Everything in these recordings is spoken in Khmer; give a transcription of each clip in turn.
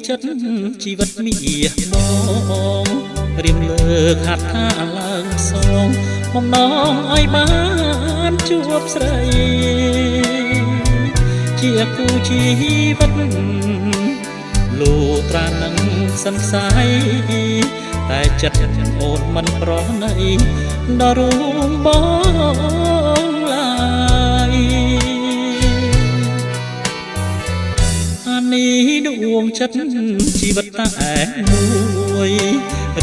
ចិត្តជីវិតមាសបងរៀមលើខាត់ថាឡើងសងបំណងឲ្យបានជួបស្រីជាគូជីវិតលូត្រានឹងសន្ស័យតែចិត្តអូនមិនប្រណីដល់រូបបងឡើយអានេះដួងចិត្តជីវិតតែមួយ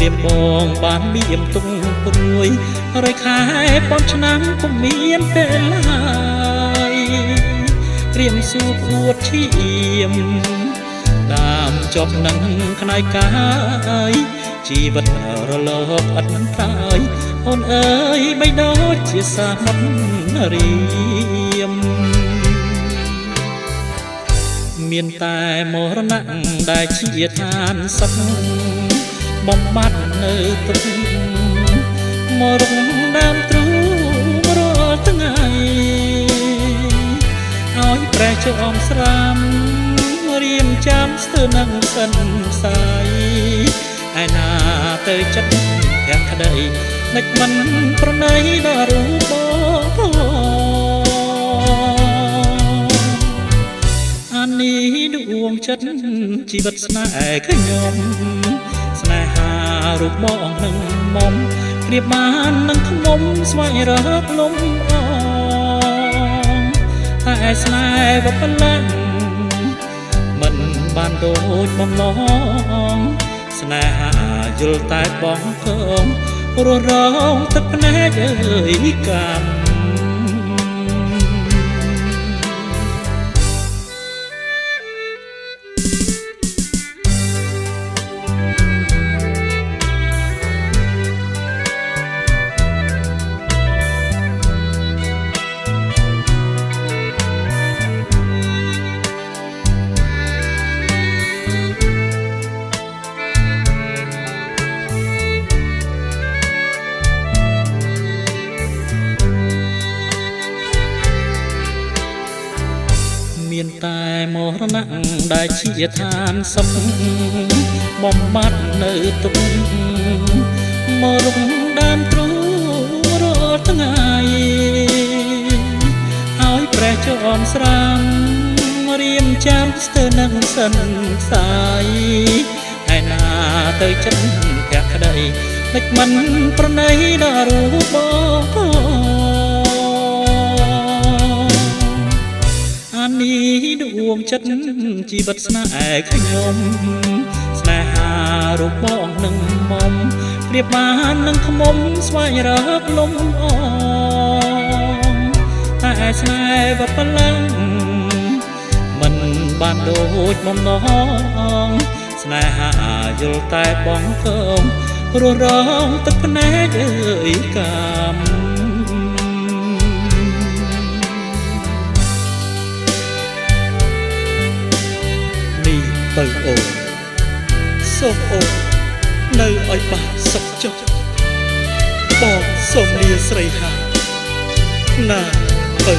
រៀបបងបានបៀមទុំព្រួយរយខែប៉ុនឆ្នាំពុំមានពេលឡើយរៀមស៊ូអួតឈាមដើមចប់នឹងខ្នាយកាយជីវិតរលកឥតត្រើយអូនអើយបីដូចជាសមុទ្ររៀមមានតែមរណៈដែលជាឋានសុខបំបត្តិនៅទ្រុងមរងដើមទ្រូងរាល់ថ្ងៃឲ្យប្រែចោមស្រាំរៀមចាំស្ទើរនឹងសិនសាយឯណាទៅចិត្តភក្តីនឹកមិនប្រណីដល់រូបបងអានេះដួងចិត្តជីវិតស្នេហ៍ខ្ញុំស្នេហារូបបងនឹងមុំប្រៀបបាននឹងខ្មុំស្វែងរកលំអងតែស្នេហ៍វប្លឹងមិនបានដូចបំណងស្នេហាយល់តែបងកងរស់រងទឹកភ្នែកអើយកម្មមានតែមរណៈដែលជាឋានសុខបំបត្តិនៅទុក្ខមរងដើមទ្រូងរាល់ថ្ងៃឲ្យប្រែចោមស្រាំរៀមចាំស្ទើរនឹងសិនសាយឯណាទៅចិត្តភក្តីនឹកមិនប្រណីដល់រូបបងអានេះដួងចិត្តជីវិតស្នេហ៍ខ្ញុំស្នេហារូបបងនឹងមុំប្រៀបបាននឹងខ្មុំស្វែងរកលំអងតែស្នេហ៍វប្លឹងមិនបានដូចបំណងស្នេហាយល់តែបងកងរស់រងទឹកភ្នែកអើយកម្មបើអូនសូមអូននៅឲ្យបានសុខចុះបងសូមលាស្រីហាណាបើ